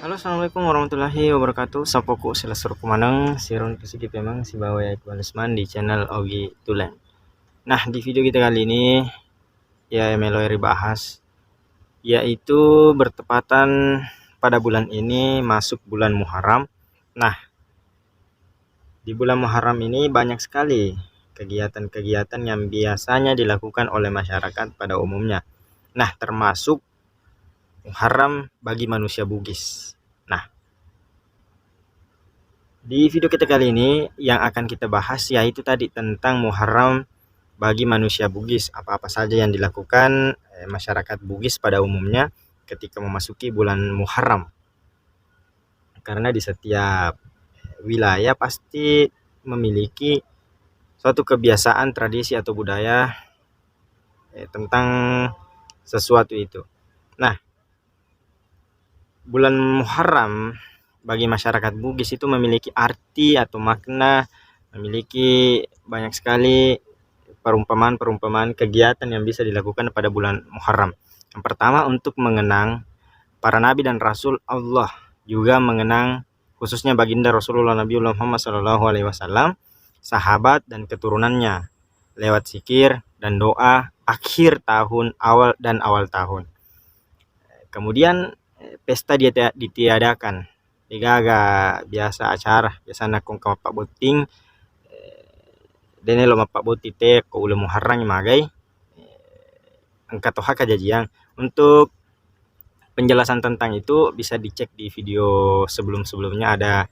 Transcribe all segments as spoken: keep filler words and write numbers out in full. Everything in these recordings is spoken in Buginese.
Halo, assalamualaikum warahmatullahi wabarakatuh. Sappoku silessurku maneng, sirung pesigi pemeng sibawa ya Iqbal Usman di channel Ogi Tulen. Nah, di video kita kali ini ya melo ribahas, yaitu bertepatan pada bulan ini masuk bulan Muharram. Nah, di bulan Muharram ini banyak sekali kegiatan-kegiatan yang biasanya dilakukan oleh masyarakat pada umumnya. Nah, termasuk Muharram bagi manusia Bugis. Nah, di video kita kali ini yang akan kita bahas yaitu tadi tentang Muharram bagi manusia Bugis. Apa-apa saja yang dilakukan, eh, masyarakat Bugis pada umumnya ketika memasuki bulan Muharram. Karena di setiap wilayah pasti memiliki suatu kebiasaan, tradisi, atau budaya, eh, tentang sesuatu itu. Nah, bulan Muharram bagi masyarakat Bugis itu memiliki arti atau makna, memiliki banyak sekali perumpamaan-perumpamaan kegiatan yang bisa dilakukan pada bulan Muharram. Yang pertama, untuk mengenang para nabi dan rasul Allah, juga mengenang khususnya baginda Rasulullah Nabiullah Muhammad sallallahu alaihi wasallam, sahabat dan keturunannya lewat zikir dan doa akhir tahun awal dan awal tahun. Kemudian, eh, pesta dia ditiadakan. Degaga biasa acara, biasana ko engka mappabbotting, eh, dena lo mappabbotting te ko uleng Muharram magai, eh, engka toha kajajiang. Untuk penjelasan tentang itu bisa dicek di video sebelum-sebelumnya, ada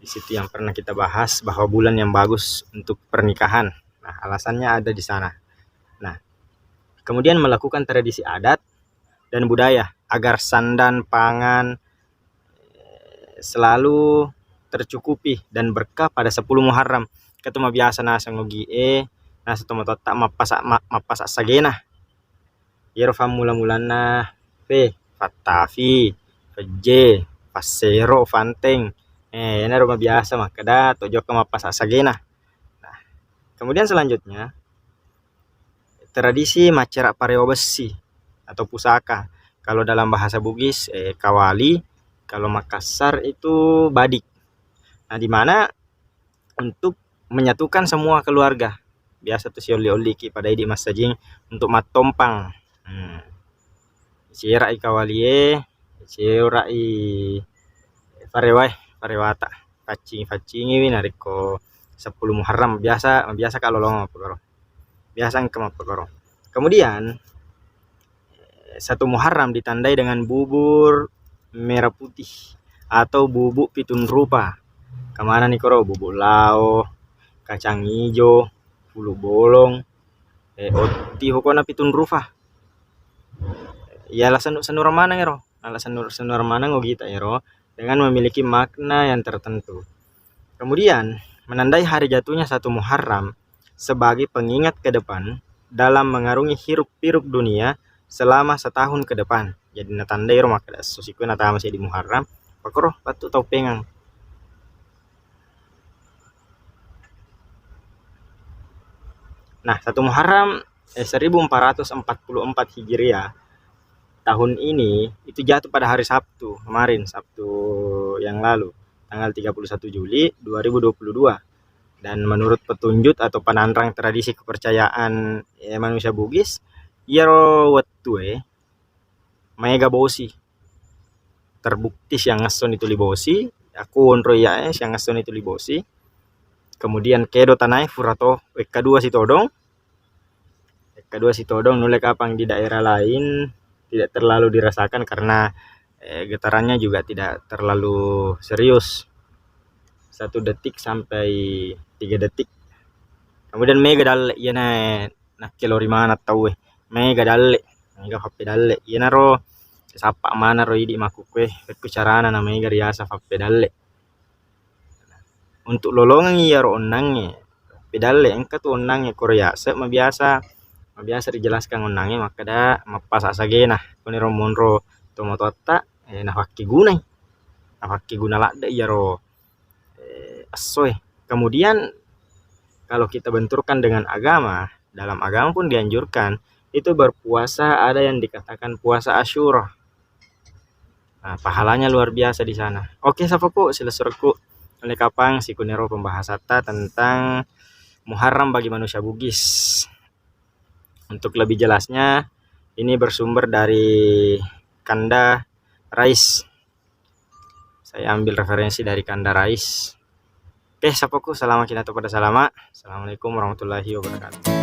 di situ yang pernah kita bahas bahwa bulan yang bagus untuk pernikahan. Nah, alasannya ada di sana. Nah, kemudian melakukan tradisi adat dan budaya agar sandan pangan, eh, selalu tercukupi dan berkah pada sepuluh Muharram. Ketu mabiasa naseng ogi e, naseng tomatoatta mappasa-, ma-, mappasa sagena. Iyaro fammula-mulanna, fe, fattafi, fejje, fassero, fanteng. Eh, enaro mabiasa makkeda to jokka mappasa sagena. Nah, kemudian selanjutnya, tradisi maccera parewa bessi atau pusaka. Kalau dalam bahasa Bugis, eh, kawali, kalau Makassar itu badik. Nah, di mana untuk menyatukan semua keluarga. Biasa tu siolli-olliki pada idi massajing untuk mattompang. Hmm. Siera i kawalie, siera i farewae, farewata. Faccingi-faccingiwi narekko sepuluh Muharram. Biasa, biasa ka lolong mappakoro. Biasa engka mappakoro. Kemudian, satu Muharram ditandai dengan bubur merah putih atau bubuk pitung rupa. Kemana nih koro? Bubuk lao, kacang ijo, pulu bolong, eh, otti, pokokna pitung rupa. Iya, la senu-, senureng maneng ero. Nala senur-, senureng maneng ogita ero dengan memiliki makna yang tertentu. Kemudian, menandai hari jatuhnya satu Muharram sebagai pengingat ke depan dalam mengarungi hiruk-pikuk dunia selama setahun ke depan. Jadi, natandai ero makkeda esso sikue natama seddi Muharram, pakoro pattu tau pengang. Nah, satu Muharram, eh, seribu empat ratus empat puluh empat Hijriah, tahun ini itu jatuh pada hari Sabtu kemarin, Sabtu yang lalu, tanggal tiga puluh satu Juli dua ribu dua puluh dua. Dan menurut petunjuk atau penanrang tradisi kepercayaan, eh, manusia Bugis, iyaro wettue maega bosi. Terbukti siangessoni tuli bosi, aku onroi iyae siangessoni tuli bosi. Kemudian kedo tanae furato wekka dua sitodong. Wekka dua sitodong, nulle kapang di daerah lain tidak terlalu dirasakan karena, eh, getarannya juga tidak terlalu serius. Satu detik sampai tiga detik. Kemudian mega dalle, iyana nakkelo ri maneng tauwe. Mega dalle, mega pappedalle. Iyanaro sappa maneng ro idi makkukkue, pekku carana na mega riaseng pappedalle. Untuk lolongeng iyaro onnangnge, pappedalle engka tu onnangnge koro yaseng mabiasa, mabiasa rijelaskan onnangnge makkeda mappasa sagena. Koniro monro tomatoatta, eh, nafakkegunai. Nafakkeguna ladde iyaro, eh, essoe. Kemudian kalau kita benturkan dengan agama, dalam agama pun dianjurkan itu berpuasa, ada yang dikatakan puasa Asyura. Nah, pahalanya luar biasa di sana. Oke, sapaku, silessurekku. Oleh kapang sikuniro pembahasatta tentang Muharram bagi manusia Bugis. Untuk lebih jelasnya, ini bersumber dari Kanda Rais. Saya ambil referensi dari Kanda Rais. Oke, sapaku, salama kinato pada salama. Assalamualaikum warahmatullahi wabarakatuh.